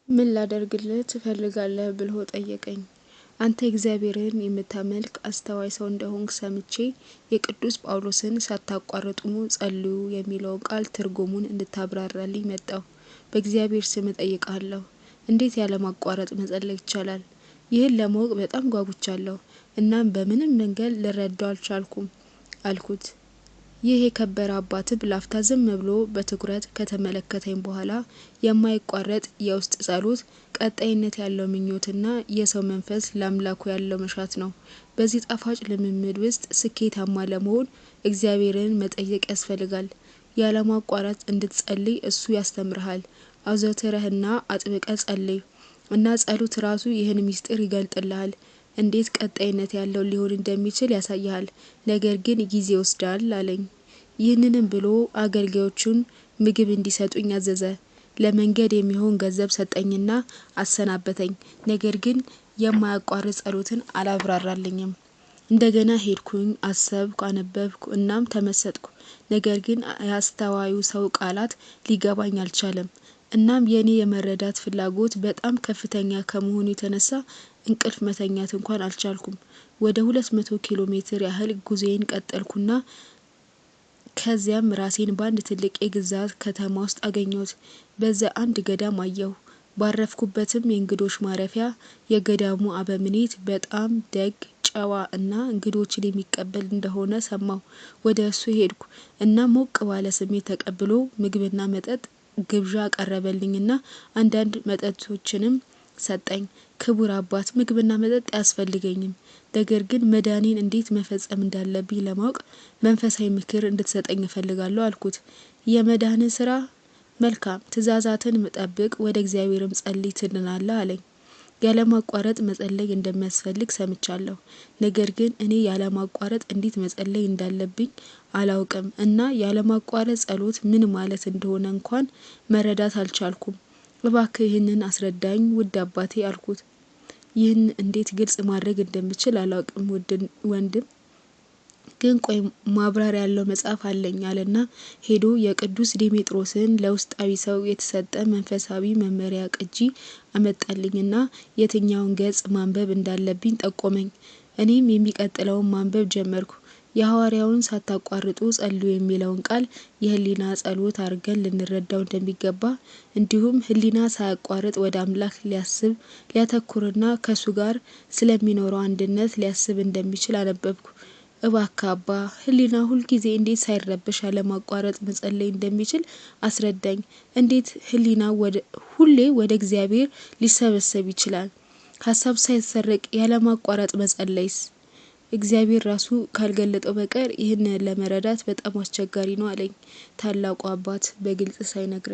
ምን ላደርግልህ ትፈልጋለህ ብሎ ጠየቀኝ። አንተ እግዚአብሔርን የምታመልክ አስተዋይ ሰው እንደሆንክ ሰምቼ የቅዱስ ጳውሎስን ሳታቋርጡ ጸልዩ የሚለውን ቃል ትርጉሙን እንድታብራራልኝ መጣሁ። በእግዚአብሔር ስም እጠይቅሃለሁ፣ እንዴት ያለማቋረጥ መጸለይ ይቻላል? ይህን ለማወቅ በጣም ጓጉቻለሁ። እናም በምንም መንገድ ልረዳው አልቻልኩም አልኩት። ይህ የከበረ አባትም ላፍታ ዝም ብሎ በትኩረት ከተመለከተኝ በኋላ የማይቋረጥ የውስጥ ጸሎት ቀጣይነት ያለው ምኞትና የሰው መንፈስ ለአምላኩ ያለው መሻት ነው። በዚህ ጣፋጭ ልምምድ ውስጥ ስኬታማ ለመሆን እግዚአብሔርን መጠየቅ ያስፈልጋል። ያለማቋረጥ እንድትጸልይ እሱ ያስተምርሃል። አዘውትረህና አጥብቀህ ጸልይ እና ጸሎት ራሱ ይህን ምስጢር ይገልጥልሃል። እንዴት ቀጣይነት ያለው ሊሆን እንደሚችል ያሳይሃል። ነገር ግን ጊዜ ይወስዳል አለኝ። ይህንንም ብሎ አገልጋዮቹን ምግብ እንዲሰጡኝ አዘዘ። ለመንገድ የሚሆን ገንዘብ ሰጠኝና አሰናበተኝ። ነገር ግን የማያቋርጥ ጸሎትን አላብራራልኝም። እንደገና ሄድኩኝ፣ አሰብኩ፣ አነበብኩ እናም ተመሰጥኩ። ነገር ግን የአስተዋዩ ሰው ቃላት ሊገባኝ አልቻለም። እናም የኔ የመረዳት ፍላጎት በጣም ከፍተኛ ከመሆኑ የተነሳ እንቅልፍ መተኛት እንኳን አልቻልኩም። ወደ 200 ኪሎ ሜትር ያህል ጉዞዬን ቀጠልኩና ከዚያም ራሴን በአንድ ትልቅ የግዛት ከተማ ውስጥ አገኘሁት። በዚያ አንድ ገዳም አየሁ። ባረፍኩበትም የእንግዶች ማረፊያ የገዳሙ አበምኔት በጣም ደግ፣ ጨዋ እና እንግዶችን የሚቀበል እንደሆነ ሰማሁ። ወደ እርሱ ሄድኩ እና ሞቅ ባለ ስሜት ተቀብሎ ምግብና መጠጥ ግብዣ አቀረበልኝና አንዳንድ መጠጦችንም ሰጠኝ። ክቡር አባት፣ ምግብና መጠጥ አያስፈልገኝም። ነገር ግን መዳኔን እንዴት መፈጸም እንዳለብኝ ለማወቅ መንፈሳዊ ምክር እንድትሰጠኝ እፈልጋለሁ አልኩት። የመዳንን ስራ መልካም፣ ትእዛዛትን ጠብቅ፣ ወደ እግዚአብሔርም ጸልይ ትድናለህ አለኝ። ያለማቋረጥ መጸለይ እንደሚያስፈልግ ሰምቻለሁ። ነገር ግን እኔ ያለማቋረጥ እንዴት መጸለይ እንዳለብኝ አላውቅም እና ያለማቋረጥ ጸሎት ምን ማለት እንደሆነ እንኳን መረዳት አልቻልኩም። እባክህ ይህንን አስረዳኝ ውድ አባቴ አልኩት። ይህን እንዴት ግልጽ ማድረግ እንደምችል አላውቅም ውድ ወንድም፣ ግን ቆይ ማብራሪያ ያለው መጽሐፍ አለኝ አለና ሄዶ የቅዱስ ዲሜጥሮስን ለውስጣዊ ሰው የተሰጠ መንፈሳዊ መመሪያ ቅጂ አመጣልኝና የትኛውን ገጽ ማንበብ እንዳለብኝ ጠቆመኝ። እኔም የሚቀጥለውን ማንበብ ጀመርኩ። የሐዋርያውን ሳታቋርጡ ጸልዩ የሚለውን ቃል የህሊና ጸሎት አድርገን ልንረዳው እንደሚገባ፣ እንዲሁም ህሊና ሳያቋርጥ ወደ አምላክ ሊያስብ ሊያተኩርና ከሱ ጋር ስለሚኖረው አንድነት ሊያስብ እንደሚችል አነበብኩ። እባክህ አባ፣ ህሊና ሁልጊዜ እንዴት ሳይረበሽ ያለማቋረጥ መጸለይ እንደሚችል አስረዳኝ። እንዴት ህሊና ሁሌ ወደ እግዚአብሔር ሊሰበሰብ ይችላል? ሀሳብ ሳይሰረቅ ያለማቋረጥ መጸለይስ? እግዚአብሔር ራሱ ካልገለጠው በቀር ይህን ለመረዳት በጣም አስቸጋሪ ነው አለኝ ታላቁ አባት በግልጽ ሳይነግረኝ።